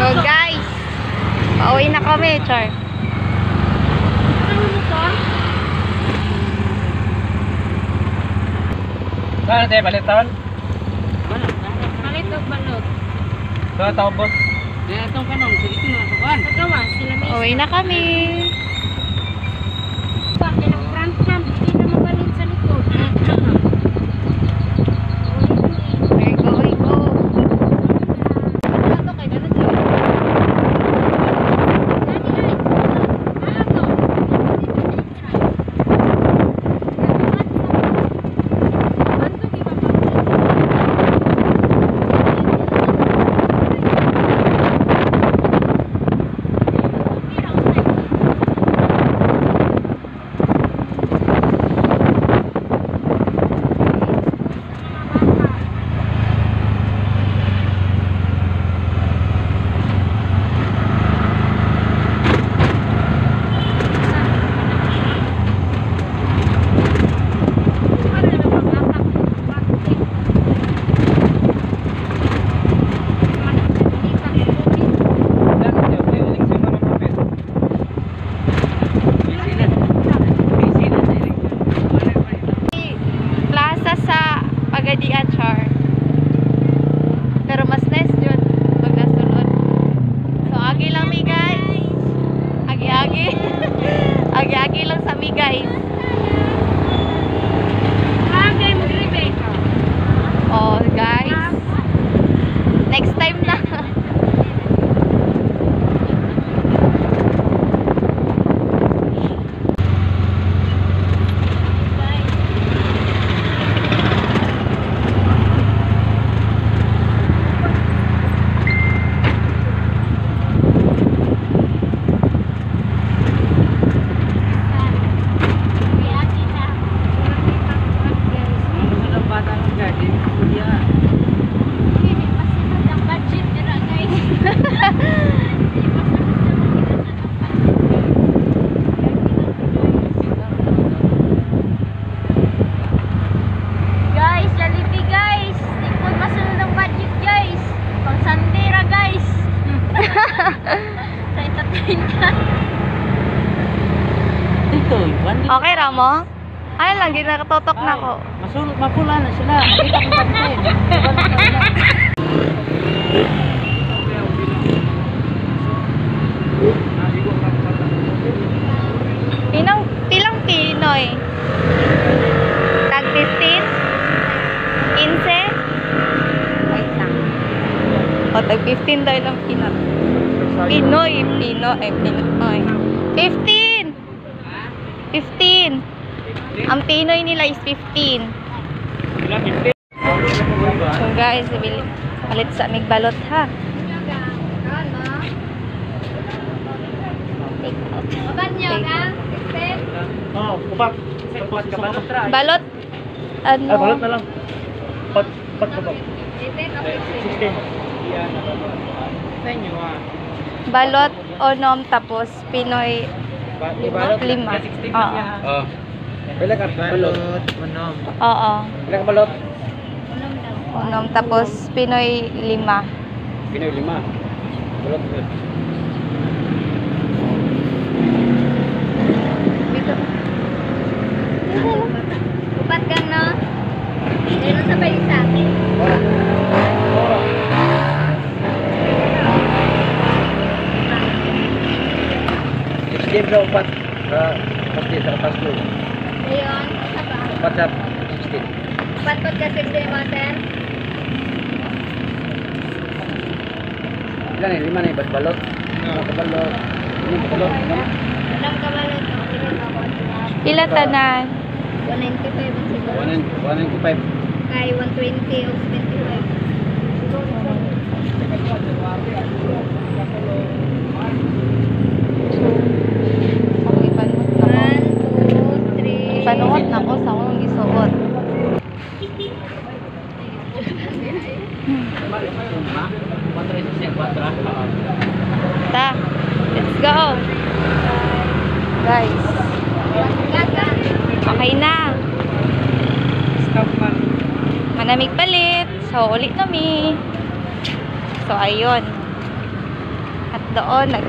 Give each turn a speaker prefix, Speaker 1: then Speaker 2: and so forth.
Speaker 1: So guys, pauwi na kami, Char.
Speaker 2: Saan tayo palitan?
Speaker 3: Palit og balot.
Speaker 2: Saan tao boss?
Speaker 3: Pagawa sila may
Speaker 1: Pauwi na kami.
Speaker 3: pa kay nang front cam hindi na mabalin sa likod.
Speaker 1: We're going home. Plaza sa Pagadian, Char. Pero mas nice yun pag nasulod. So, agi lang mi, guys. Agi-agi. Agi-agi lang sa mi, guys. Oh, guys. Next time na.
Speaker 3: Guys, Jollibee guys! Di po masunod ang budget guys! Pang Sunday ra guys! Sa entertain ka.
Speaker 1: Okay, Ramo? Ay lang, ginatotok na ko.
Speaker 4: Masulot, mapula na sila. Makita ko sa
Speaker 1: Pinang, pilang Pinoy? Tag 15? 15? Wait lang. O, tag 15 daw ilang Pinoy. Pinoy, Pinoy, Pinoy. 15! 15! Ang Pinoy nila is 15. So guys, bili, palit sa amig balot ha.
Speaker 3: Take out. Baban niyo ka?
Speaker 2: Oh, upat. Upat ka balot.
Speaker 1: Balot, ano?
Speaker 2: Ah, balot na lang. Upat, upat ka ba? 16.
Speaker 1: Balot, onom, tapos Pinoy lima. Oo.
Speaker 2: Oh. Pila ka balot?
Speaker 1: Oo.
Speaker 2: Pila ka balot?
Speaker 1: Onom, tapos Pinoy lima.
Speaker 2: Pinoy lima. Balot.
Speaker 1: Dito.
Speaker 3: Upat kang no? Meron sa pa isa.
Speaker 2: Ora. Ora. 16 sa upat. Sa pastil, sa pastil.
Speaker 3: Ayun, isa pa.
Speaker 2: Upat sa 16.
Speaker 3: Upat ko ka 16 mo, sir.
Speaker 2: Ilan eh? Lima na eh. Balot. Lima ka balot. Lima ka balot.
Speaker 3: Alam ka balot.
Speaker 1: Pila tanan?
Speaker 3: 195 ang siguro.
Speaker 2: 195.
Speaker 3: Kay 120 o 75.
Speaker 1: Ako ipanuot na ko.
Speaker 3: 1, 2, 3.
Speaker 1: Ipanuot na ko sa akong gisuot. Ta, let's go. Guys, okay na.
Speaker 2: Stop man.
Speaker 1: Manamig palit. So, ulit na mi. So, ayun. doon. Nag